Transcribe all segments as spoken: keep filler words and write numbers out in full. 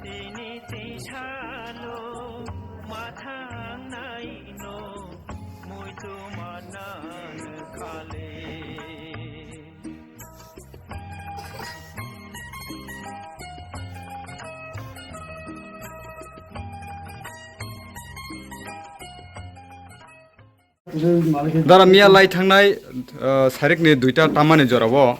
Tini tisalo mathangnai no muitu manan khale. Dara miya lai thangnai, ah, sarikni duita tamani jorao,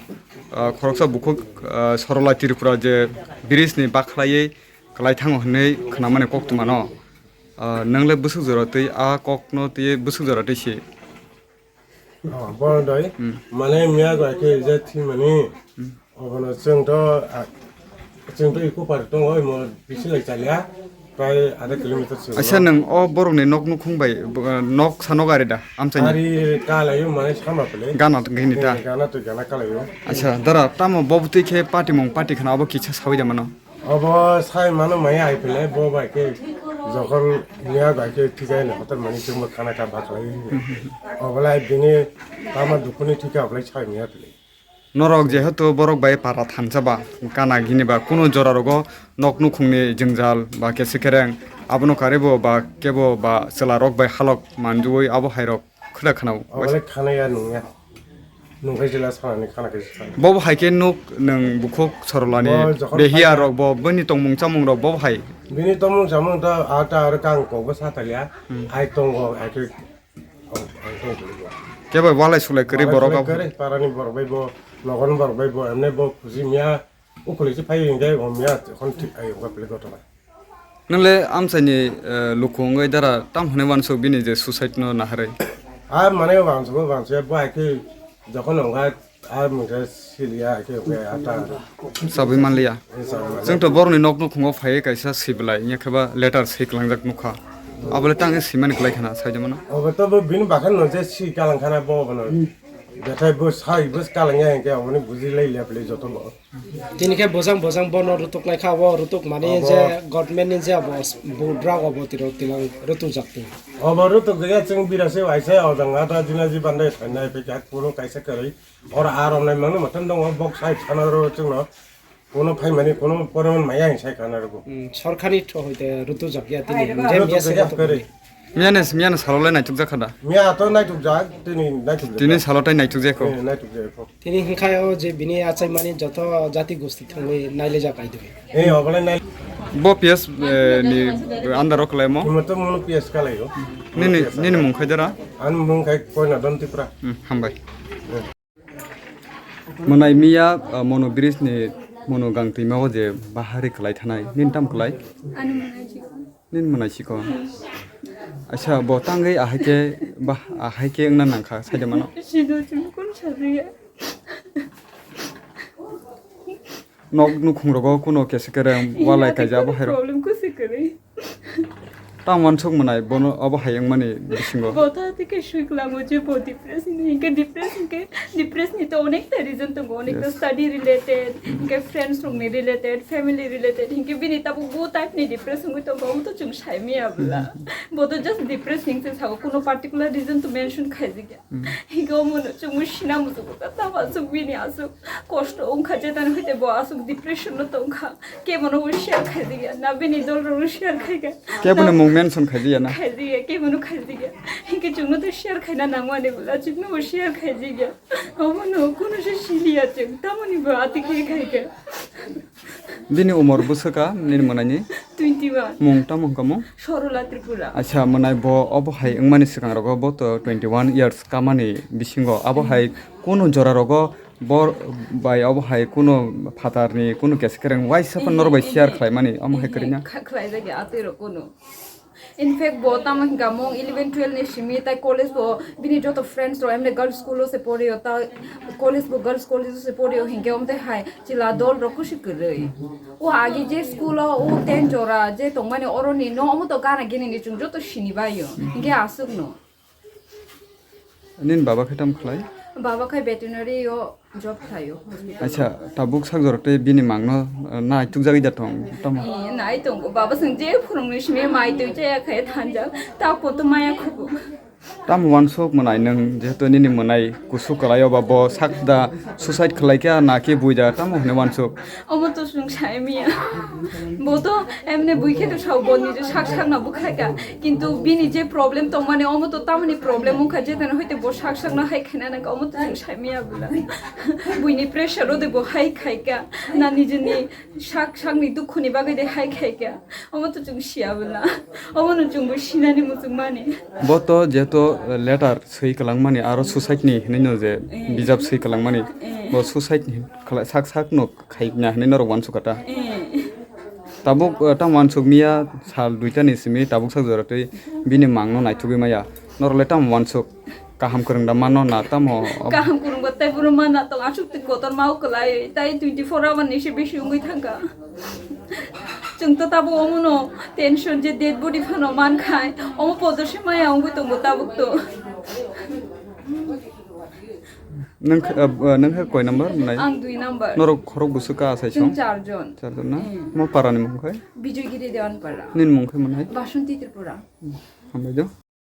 ah, khoroksa bukhuk, ah, Sorola Tripura je bridge ni bakhlaiwi kwlai thango hwnwi khnamani koktwmano. Ah, nwngle bwswk jora twi a kokno twi bwswk jora twi si? Oh, bono doi. Hmm. Mane miya gwa khe je thimani. Hmm. Obono chwng to, ah, chwng to iko par tongo, omo bisi lai chalia, prai adha kilometer se. Acha, nwng o borokni nok nukhung bai, bo-, nok sano gari da, amchaini? Ari kalaio mane sama pele. Gana gini da? Eh, gana to gana kalaio. Acha, dara, tamo bo bwtwi khe patimung pati khna abo kisa sawi da mano? Obo sai mano maya ai pele, bo bai khe jokhon miya bai khe thijai na hotel mani chwngbo khana ka baklai. Obolai bini tama dukuni thika obolai sai miya pele. Norok jehetu borok bai para thansa ba, kana gini ba, kuno jora rogo nok nukhungni jwngjal ba kesi kereng, abono karibo ba kebo ba chwla rok bai halok manjui abo hai rok khwda khwnao. Obole khana ya nung ya. Nung khai jela sana ni khana khai sana. Bo hai khe nuk nwng bukhuk Sorolani. Bo jokhon behiya phai rok bo bini tongmung chamung rok bo hai. Bini tongmung chamung ta ata ar kang kok bo sa talia. Hmm. Ai tongo ai khe Kebo walai sulai kwrwi borok abo. Kwrwi parani borok bai bo, nogon borok bai bo, emne bo khuji miya, ukhuli se phai hwnkhe bo miya, khon thik ai hwnkhe pili gotho bai. Nwngle amchaini, eh, luku wngwi dara tam hwnwi uansuk bini je suicide no naharwi? A mane uansuk uansuk bo hai khe jokhon wngkha. Ar mungsa siliya, ake, ake, ata. Sabui manliya. Sabui manliya. Chwng to borokni nok nukhungo phaiwi kaisa sibwlai, wngya khe ba letter swi kwlangjak nukha. Abole tang swimani kwlai khana, saida mano. Obo to bo bini bakhan no je swi kalang khana bo bono. Bethai bo sai bo kalang ya hwnkhe oboni buji lai liya bwlai joto bo. Tini khe bojang bojang bono rutuk lai kha, bo rutuk mani je government ni je abo budra obo tiro tilang rutuk jak tini. Obo rutuk ya chwng bira se waisa ojang ata jinaji bandai thainai pekha kuno kaisa kwrwi. Oro aro nai mangno motom dongo, bok sai khana ro chwngno. Kono phaimani, kono poriman maya hin sai khana ro. Hmm, sorkari through hoite rutu jakya tini. Aro je to miya se kaya kari. Miya ne, miya ne salo lai naituk jakha da? Miya to naituk jak, tini naituk jak. Tini salo tai naituk jakho. Eh, naituk jakho. Tini hwnkhe o je bini achaimani joto jati gosti thangwi nailejak ai dui. Eh, obolai nai. Bo P S, eh, ni under o kalaimo? Imo to mono P S kalaio. Nini, nini mung khai dara? Ani mung khai Koina Don Tipra. Hmm, hambai. Eh. Mwnai miya, ah, mono bridge ni mono gang twima o je bahari kwlai thanai. Nini tam kwlai? Ani mwnai chikon. Nini mwnai chikon. Aisa bo tangwi ahai khe bah-, ahai khe wngna nangkha saida mano. Sino chum kun sabiya. Nok nukhung rogo kuno kesa kereng walai kaijak bo hai rok. Problem kusi kwrwi. Tang uansuk mwnai bono obo hai wngmani bisingo. Bo ta tike sui kwlango je bo depressed hinwi, hinkhe depressed hinkhe depressed ni to onek ta reason tongo, onek ta study related, hinkhe friends rokni related, family related, hinkhe bini tabuk bo type ni depressed wngwi tongo, omo to chwng sai maya bwla. Bo to just depressed hinwi sao, kuno particular reason to mention khaijak ya. Hinkhe omono chwngno sina muchungo kha, tamo aswk bini aswk kosto wngkha, jetani hoite bo aswk depression-o tongkha, kebono bo share khaijak ya na, bini dolrokno share khaikha. Kebono mung mention khaijak ya na? Khaijak ya, kebono khaijak ya. Hinkhe chwngno to share khaina nangmani bwla, chwngno bo share khaijak ya. Omono kuno se siliya chwng, tamoni bo ati khe khaikha. Bini umor bwswk ka nini mwnaini? Twenty one. Mung tamo wngkha mung? Sorola Tripura. Acha, mwnai bo obo hai wngmani swkang rogo bo to twenty one years kamani bisingo abo hai kunu jora rogo bo bai obo hai kunu phatarni kunu kesa kereng waisa phano norok bai share khlaimani omo hai kwrwina? Kha-, khlaijak ya atwi rok kunu. In fact, bo tamo hingka mung eleven twelve ni simi tai college bo bini joto friends rok emne girls school o se pori o, ta college bo girls college o se pori o, hinkhe omte hai chila dol rok kusi kwrwi. O agi je school o, o ten jora je tongmani oroni no, omo to gana gini ni chwng joto sini bai o, hinkhe aswk no. Nini baba khe tamo khlai? Baba khai veterinary o job khlaio, hospital. Acha, tabuk sak jora tei bini mangno, eh, nai tukjagwi da tong, tamo? Eh, nai tongo. Baba chwng je phwrwngni simi mai twi chaya khai thanjak. Ta koto maya khubu. Tamo wansuk mwnai nwng, jehetu nini mwnai kusu kwlai, oba bo sak da suicide khlai kha na khe bui da, tamo hwnwi wansuk? Omo to chwng sai manya. Bo to emne bui khe to sao, bo nije sak sak na bwkha kha. Kintu bini je problem tongmani, omo to tamoni problem wngkha, je tani hoite bo sak sak na hai khaina nang, omo to chwng sai manya bwla. Buini pressure o de bo hai khai kha, na nijeni sak sakni dukhoni bagwi de hai khai kha. Omo to chwng siya bwla. Omo no chwng bo sinani muchung mani. Bo to jehetu letter swi kwlangmani, aro suicide ni hinwi no je Eh. bijap swi kwlangmani, Eh. bo suicide ni khlai sak sak no khaina hinwi norok wansuk kha ta. Eh. Tabuk, eh, tamo wansuk miya sal duita ni simi tabuk sak jora twi bini mang no naithugwi maya. Norok le tamo wansuk? Kaham kwrwng da mano na tamo? Kaham kwrwng ba tei bwrwi mana tong, aswk twi kotor ma o kwlai, tei twenty four hour ni se bisi wngwi thangkha. Chwng to tabuk omo no tension je dead body phano man khai, omo podo se maya wngwi tongo tabuk to. Nang khe, uh, nang khe koi number mwnai? Ang dui number. Norok khorok busu ka asai Chwng chong? Char jon. Char jon na? Hmm. Mo para ni mung khai? Bijoygiri Dewanpara. Nini mung khai mwnai? Basanti Tripura. Hambai do.